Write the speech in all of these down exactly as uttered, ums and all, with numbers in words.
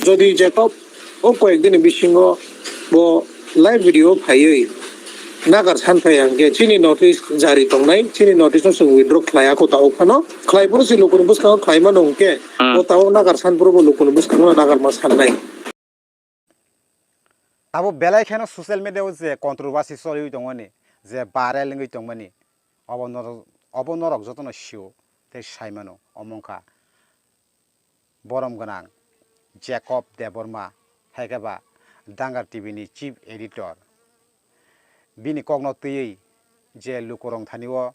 Jodi Jacob o koyek dini bisingo bo live video phaiwi nagar san phai hwnkhe chini notice jari tongnai, chini notice no chwng withdraw khlai ako tabuk phano khlai phuru si lukuni bwskango khlai mano hwnkhe Hmm. bo tabuk nagar san phuru bo lukuni bwskango nagar ma sannai. Tabuk belai kheno social media o je controversy choliwi tongmani, je viral wngwi tongmani, obo norok, obo norok jotono sio tei sai mano, omo wngkha borom gwnang Jacob Debbarma, hai khe ba Dangar T V ni chief editor. Bini kokno twiwi je lukurok thani o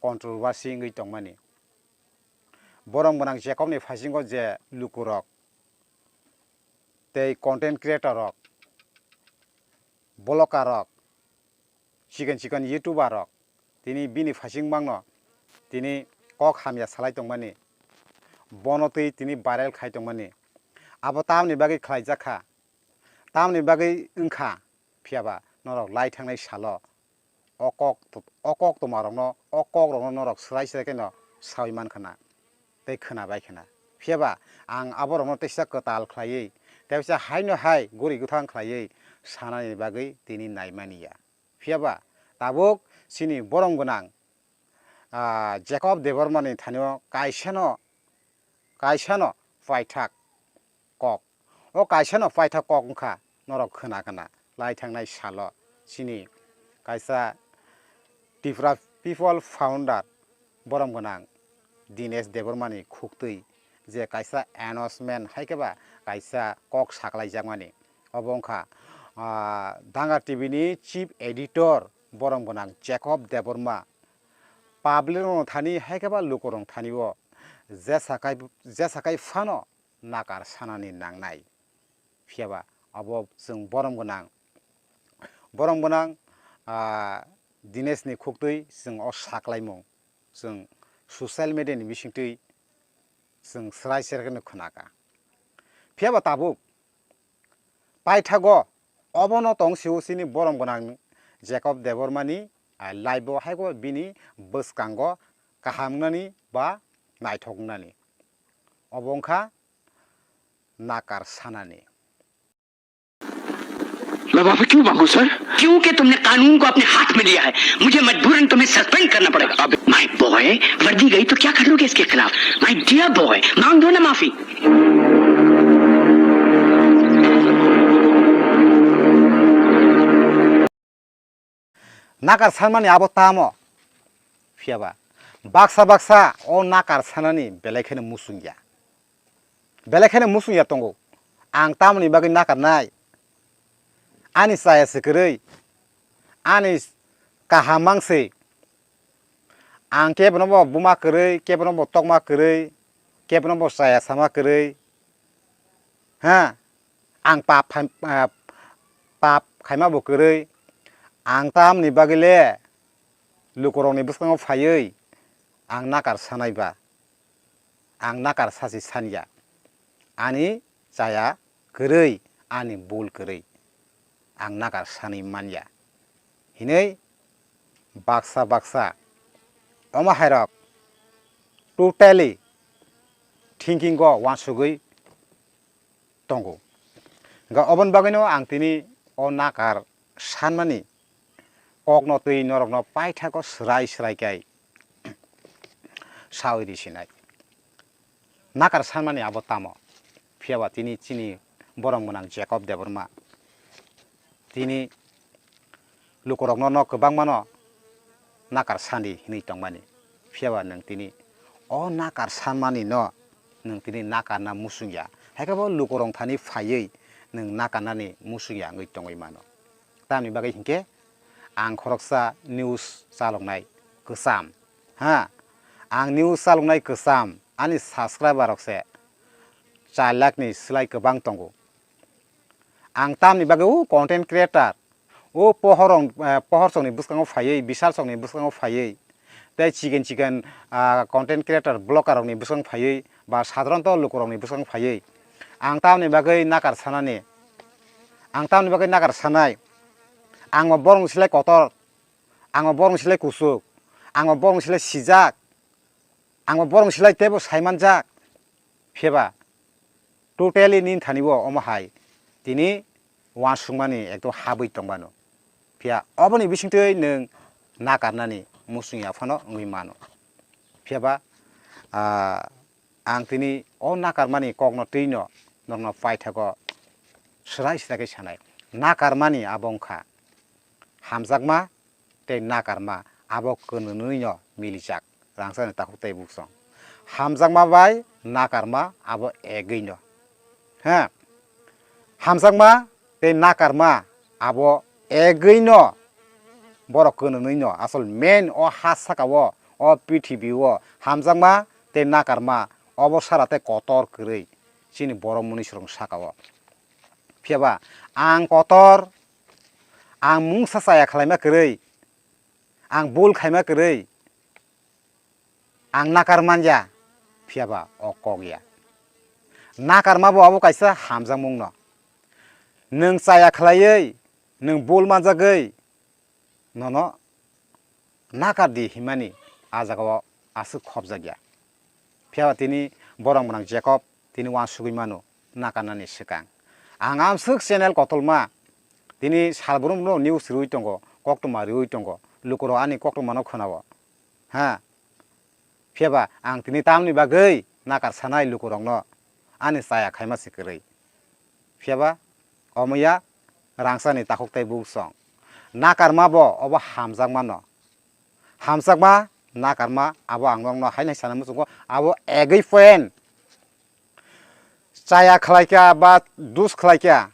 controversy wngwi tongmani. Borom gwnang Jacob ni phaising o je lukurok tei content creator rok, vlogger rok, chikon chikon YouTuber rok tini bini phaising mangno tini kok hamya salai tongmani, bono twi tini viral khai tongmani. Abo tamni bagwi khlaijak kha, tamni bagwi wngkha, phiya ba norok lai thangnai salo o kok, o kok tongmarokno, o kokrokno norok swrai swrai kheno saui man khna tei khna bai khna. Phiya ba ang aborokno teisa kwtal khlaiwi, teisa haino hai guri gwthang khlaiwi sanani bagwi tini naimani ya. Phiya ba tabuk chini borom gwnang, ah, Jacob Debbarma ni thani o kaisano, kaisano paithak kok. O kaisano paithak kok wngkha norok khna khna lai thangnai salo chini kaisa Tripura People Founder borom gwnang Dinesh Debbarma ni khuktwi je kaisa announcement hai khe ba kaisa kok saklaijakmani. Obo wngkha, ah, Dangar T V ni chief editor borom gwnang Jacob Debbarma public rokno thani hai khe ba lukurok thani o jesa kai, jesa kai phano nakar sanani nangnai. Phiya ba abo chwng borom gwnang, borom gwnang, ah, Dinesh ni khuktwi chwng o saklaimung chwng social media ni bisingtwi chwng swrai swrai kheno khna kha. Phiya ba tabuk paithago obono tong sio chini borom gwnang Jacob Debbarma ni, ah, live o hai khe bini bwskango kaham wngnani ba naithok wngnani. Obo wngkha nakar sanani. मैं वहां पे क्यों मांगू सर? क्योंकि तुमने कानून को अपने हाथ में लिया है। मुझे मजबूरन तुम्हें सस्पेंड करना पड़ेगा। अब माय बॉय, वर्दी गई तो क्या करोगे इसके खिलाफ? माय डियर बॉय, मांग लो ना माफी। Nakar sanmani abo tamo? Phiya ba baksa baksa o nakar sanani belai kheno muchung ya. Belai kheno muchung ya tongo. Ang tamoni bagwi nakarnai? Ani chaya se kwrwi, ani kaham mang se. Ang kebono bo buma kwrwi, kebono bo tokma kwrwi, kebono bo chaya sama kwrwi. Ha? Ang pap phai-, ah, pap khaima bo kwrwi. Ang tamoni bagwi le lukurokni bwskango phaiwi ang nakar sanai ba? Ang nakar sasi sanya. Ani chaya kwrwi, ani bul kwrwi. Ang nakar sanwi manya. Hinwi baksa baksa omo hairok totally thinking o uansugwi tongo. Hwnkhe oboni bagwino ang tini o nakar sanmani kokno twi norokno paithakgo swrai swrai khe sawi ri sinai. Nakar sanmani abo tamo? Phiya ba tini chini borom gwnang Jacob Debbarma tini lukurokno no kwbangmano nakar sani hinwi tongmani. Phiya ba nwng tini o nakar sanmani no nwng tini nakarna muchung ya. Hai khe bo lukurok thani phaiwi nwng nakarnani muchung ya wngwi tongwi mano. Tamni bagwi hinkhe ang khoroksa news chaloknai kwcham. Ha, ang news chaloknai kwcham, ani subscriber rok se char lakh ni slai kwbang tongo. Ang tamni bagwi o content creator, o pohor rok, eh, pohor chokni bwskango phaiwi, bisal chokni bwskango phaiwi, tei chiken chiken, ah, content creator, blogger rokni bwskango phaiwi, ba sadharanto lukurokni bwskango phaiwi, ang tamni bagwi nakar sanani, ang tamni bagwi nakar sanai, ang bo borokni slai kotor, ang bo borokni slai kuchuk, ang bo borokni slai sijak, ang bo borokni slai teibo saimanjak, phiyaba totally nini thani bo omo hai tini uansukmani ekdom habwi tongmano. Phiya oboni bisingtwi nwng nakarnani muchungya phano wngwi mano. Phiya ba, ah, ang tini o nakarmani kokno twino norokno paithago swrai swrai khe sanai. Nakarmani abo wngkha hamjakma tei nakarma, abo kwnwnwino milijak, rangchakni takhuk tei buksong. Hamjakma bai nakarma abo egwino. Ha? Hamjakma tei nakarma abo egwino borok kwnwnwino. Asol main o ha sakao, o prithibi o hamjakma tei nakarma obo sara tei kotor kwrwi chini borok mwnwi swrwng sakao. Phiya ba ang kotor, ang mungsa chaya khlaima kwrwi, ang bul khaima kwrwi, ang nakar manya, phiya ba o kok ya. Nakarma bo abo kaisa hamjakmung no. Nwng chaya khlaiwi, nwng bul manjagwi, nono nakar di himani a jagao aswk khopjak ya. Phiya ba tini borok mwnang Jacob tini uansugwi mano nakarnani swkang. Ang amswk channel kotorma tini salbrum no news riwi tongo, koktwma riwi tongo, lukurok ani koktwma no khwnao. Ha? Phiya ba ang tini tamni bagwi nakar sanai lukurokno ani chaya khaima se kwrwi. Phiya ba omo ya rangchakni takhuk tei buksong. Nakarma bo obo hamjakma no. Hamjakma, nakarma abo ang nokno haino hai sana muchungo, abo egwi point. Chaya khlaikha ba dus khlaikha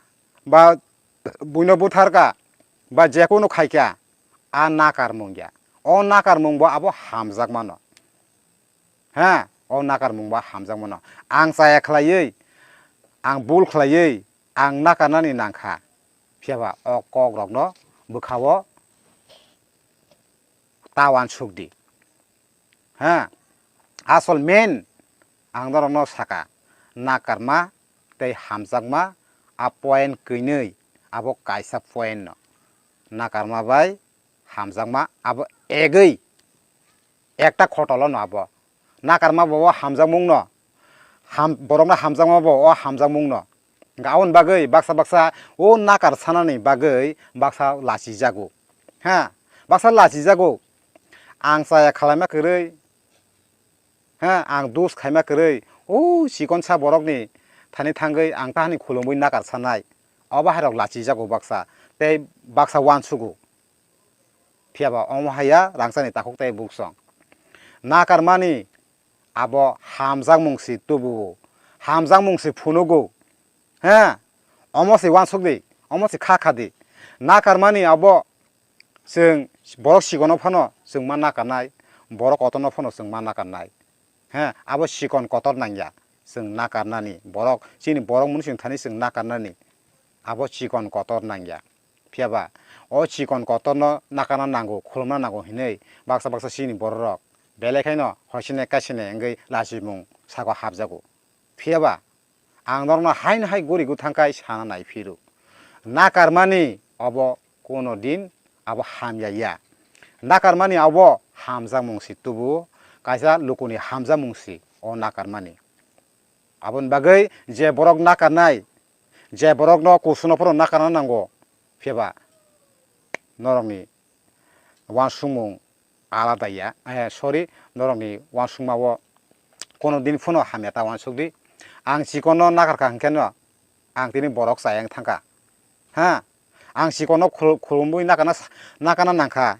ba buino butharkha ba jekunu khaikha, a nakarmung ya. O nakarmung bo abo hamjakma no. Ha, o nakarmung bo hamjakmano. Ang chaya khlaiwi, ang bul khlaiwi, ang nakarnani nangkha. Phiya ba o kokrokno bwkhao ta uansuk di. Ha, asol main ang norokno saka, nakarma tei hamjakma a point kwnwi abo kaisa point no. Nakarma bai hamjakma abo egwi ekta khotolo no abo. Nakarma bo o hamjakmung no, ham-, borokno hamjakma bo o hamjakmung no. Hwnkhe aboni bagwi baksa baksa o nakar sanani bagwi baksa lachijago. Ha, baksa lachijago. Ang chaya khlaima kwrwi, ha, ang dus khaima kwrwi, o chikonsa borokni thani thangwi ang tahani khulumwi nakar sanai. Obo hairok lachijago baksa, tei baksa uansugo. Phiya ba omo haiya rangchakni takhuk tei buksong. Nakarmani abo hamjakmung se tubuo, hamjakmung se phunugo. He, omo se uansuk di, omo se kha kha di. Nakarmani abo chwng borok chikono phano chwng ma nakarnai, borok kotorno phano chwng ma nakarnai. He, abo chikon kotor nangya chwng nakarnani, borok chini borok mwnwi chwng thani chwng nakarnani, abo chikon kotor nangya. Phiya ba o chikon kotorno nakarna nango, khulumna nango hinwi baksa baksa chini bororok belai khaino hoisene kaisene wngwi lachimung sago hapjago. Phiya ba ang norokno haino hai guri gwthang khai sana nai phiro. Nakarmani obo kono din abo hamya ya. Nakarmani abo hamjakmung se tubuo, kaisa lukuni hamjakmung se o nakarmani. Aboni bagwi je borok nakarnai, je borokno kusuno phano nakarna nango, phiya ba norokni uansukmung alada ya, eh, sorry, norokni uansukma o kono din phano hamya ta uansuk di. Ang chikonno nakarkha hwnkhe no, ang tini borok chaya wng thangkha. Ha? Ang chikonno khul-, khulumwi nakarna, nakarna nangkha.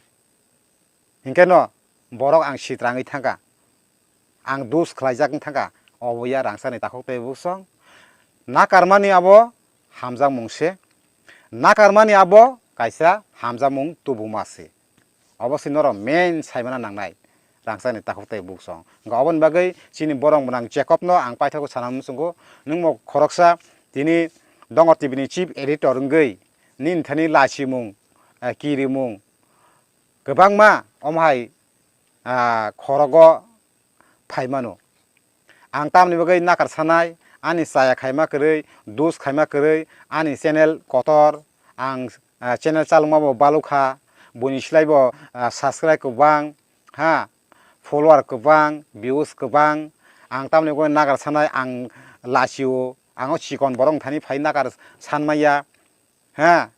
Hinkhe no borok ang sitrangwi thangkha, ang dus khlaijak wng thangkha, obo ya rangchakni takhuk tei buksong. Nakarmani abo hamjakmung se, nakarmani abo kaisa hamjakmung tubuma se. Obo se norok main saimana nangnai rangchakni takhuk tei buksong. Hwnkhe oboni bagwi chini borok mwnang Jacob no ang paithago sana muchungo, nwngmo khoroksa tini Dongor T V ni chief editor wngwi nini thani lachimung, eh, kirimung, kwbangma omo hai, ah, khorogo phai mano. Ang tamoni bagwi nakar sanai, ani chaya khaima kwrwi, dus khaima kwrwi, ani channel kotor, ang, ah, channel chalokma bo balukha, buini slai bo, ah, subscribe kwbang, ha, follower kwbang, views kwbang, ang tamoni bagwi nakar sanai, ang lachio, Ang o chikon borok wngthani phai nakar sanmaya. Ha?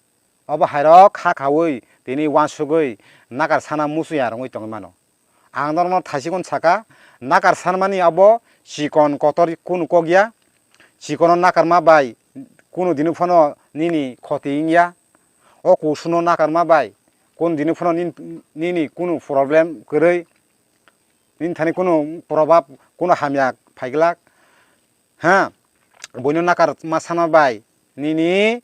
Obo hairok kha khaui tini uansugui nakar sana muchung ya rwngwi tongwi mano. Ang norokno thaisikon saka, nakar sanmani abo chikon kotor kunu kok ya. Chikono nakarma bai kunu dino phano nini khoti wngya. O kusuno nakarma bai kunu dino phano nin-, nini kunu problem kwrwi, nini thani kunu probab, kunu hamya phaiglak. Ha, buino nakarma sana bai nini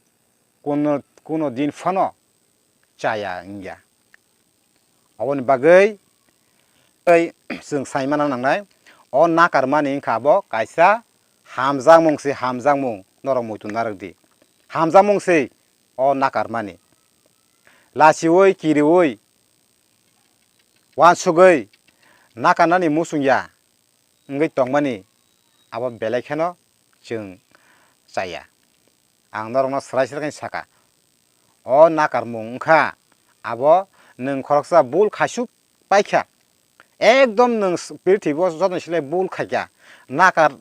kuno, kuno din phano chaya wngya. Aboni bagwi tei chwng sai manna nangnai, o nakarmani wngkha abo kaisa hamjakmung se, hamjakmung norok muitu narwk di. Hamjakmung se o nakarmani. Lachiui, kiriui, uansugui nakarnani muchung ya wngwi tongmani abo belai kheno chwng chaya. Ang norokno swrai swrai khe saka, o nakarmung wngkha abo nwng khoroksa bul khaisuk paikha, ekdom nwng s-, prithibi o joto ni slai bul khaikha. Nakar,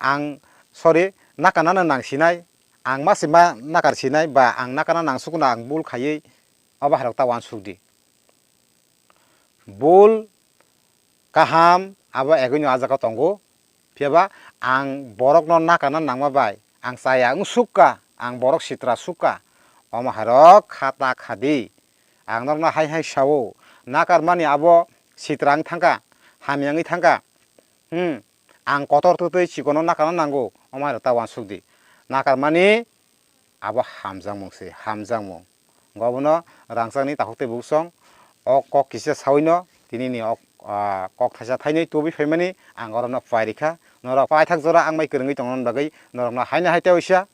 ang, sorry, nakarnano nang sinai, ang ma se ma nakar sinai, ba ang nakarna nang sukno ang bul khaiwi obo hairok ta uansuk di. Bul kaham abo egwino ah jaga tongo. Phiyaba ang borokno nakarna nangma bai ang chaya wng sukka, ang borok sitra sukka. Omo hairok kha ta kha di. Ang norokno hai hai sao, nakarmani abo sitra wng thangkha, hamya wngwi thangkha. Hmm, ang kotor twtwi chikono nakarna nango, omo hairok ta uansuk di. Nakarmani abo hamjakmung se, hamjakmung. Obono rangchakni takhuk tei buksong o kok kisa sawino tinini o, ah, kok thaisa thainwi tubi phaimani ang orono pai rikha. Norok paithak jora ang bai kwrwngwi tongna bagwi norokno haino hai tei uaisa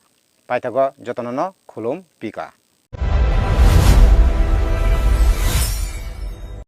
paithago jotono no khulum pika.